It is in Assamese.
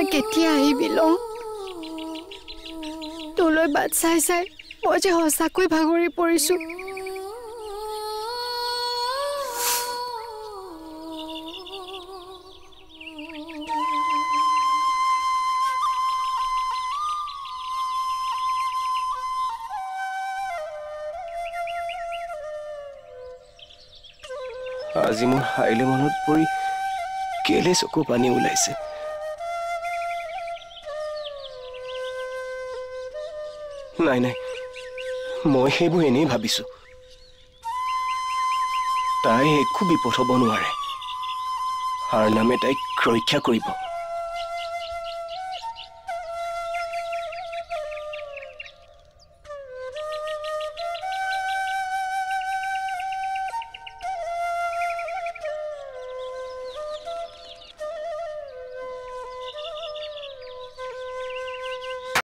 তই কেতিয়া আহিবি লং? তোলৈ বাট চাই চাই মই যে সঁচাকৈ ভাগৰি পৰিছো। আজি মোৰ হাইলে মনত পৰি কেলে চকু পানী ওলাইছে। নাই নাই, মই সেইবোৰ এনেই ভাবিছো। তাই একো বিপদ হ'ব নোৱাৰে, হাৰনামে তাইক ৰক্ষা কৰিব।